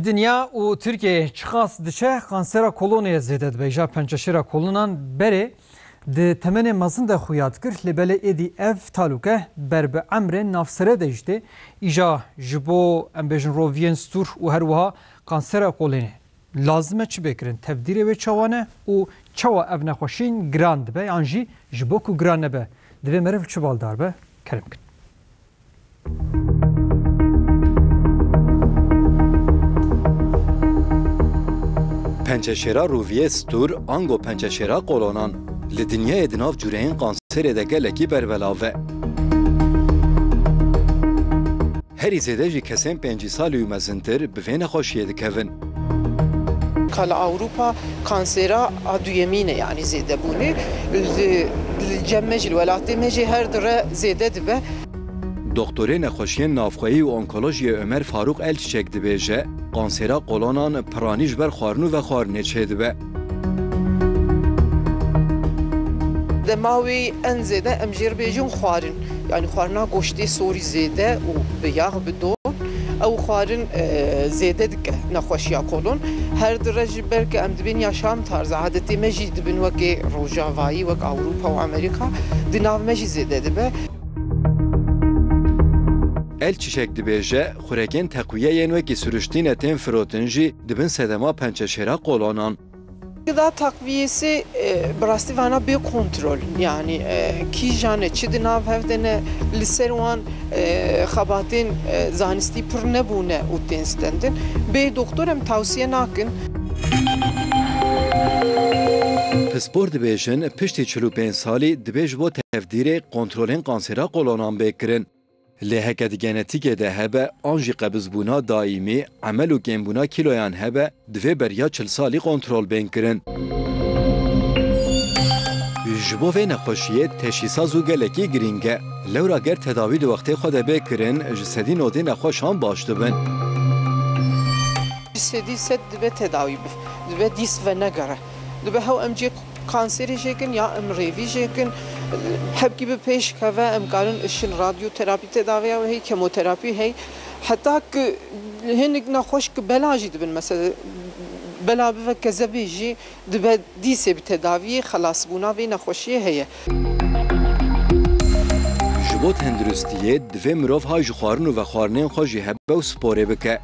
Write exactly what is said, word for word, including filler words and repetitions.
Dinya û Tirkiyeyê çiqas diçe kansera kolonê zêde dibe. Îja pençeşêra kolonan berê di temenê mezin de xuya dikir, lê belê êdî ev talûke ber bi emrên navsere de jî tê. Îja ji bo, em bêjin, roviyên stûr û her wiha kansera kolonê lazim e çi bê kirin? Tevdîrê wê çawa ne û çawa ev nexweşîn giran dibe yan jî ji bo ku giran nebe, divê meriv çi baldar be? Kerem kin. Pençeşêra rûviyê stûr, ango pençeşêra kolonan, li dinyayê di nav cûreyên kanserê de gelekî berbelav e. Herî zêde jî kesên pêncî salî û mezintir bi vê nexweşiyê dikevin. Ka li Ewropa kansera a duyemîn e, yanî zêdebûnê. Li, li cem me jî, li welatê me jî her dire zêde dibe. Doktorê nexweşiyên navxweyî û onkolojiyê Ömer Faruk Elçiçek dibêje, kansera kolonan piranî ji ber xwarin û vexwarinê çêdibe. Dema wê en zêde em jê re bêjin xwarin. Yanî xwarina goştê sorî zêde û bi yax, bi don, ew xwarin, e, zêde dike nexweşiya kolon. Her dire jî belke em dibên yaşam tarzı, adetê me jî dibin wekê rojavayî, wek Ewropa û Amerîka, di nav me jî zêde dibe. Elçiçek dibêje, xurekên teqwiyeyên wekî siruştîne tên firotin jî dibin sedema pençeşêra kolonan. Gıda takviyesi, e, bi rastî vana bê kontrol in. Yanî, e, kîjan e, çi di nav hev de ne, li ser wan, e, xebatên, e, zanistî pir nebûne û tên stendin. Bê doktor em tawsiye nakin. Pispor dibêjin, piştî çil û pênc salî dibê ji bo tevdîrê kontrolên kansera kolonan bê kirin. Lê heke di genetîkê de hebe, an jî qebizbûna daîmî, emel û kêmbûna kîloyan hebe, divê beriya çil salî kontrol bên kirin. Ji bo vê nexweşiyê teşhîsa zû gelekî girîng e. Lewra ger tedawî di wextê xwe de bê kirin, ji sedî nodê nexweşan baş dibin. Ji sedî sed dibe tedawî bi-, dibe dîs venegere. Dibe hew em cê kanserê jêkin ya em rêvî jêkin, hebkî bi pêş keve, em karin işin radyoterapî tedaviya wê hey, kemoterapî hey. Heta ki hinek nexweş ki bela jî dibin, mesela bela bive kezebê jî dibe dîsê bi tedaviyê xelasbûna vê nexweşiyê heye. Ji bo tenduristiyê divê mirov hay ji xwarin û vexwarinên xwe jî hebe û sporê bike.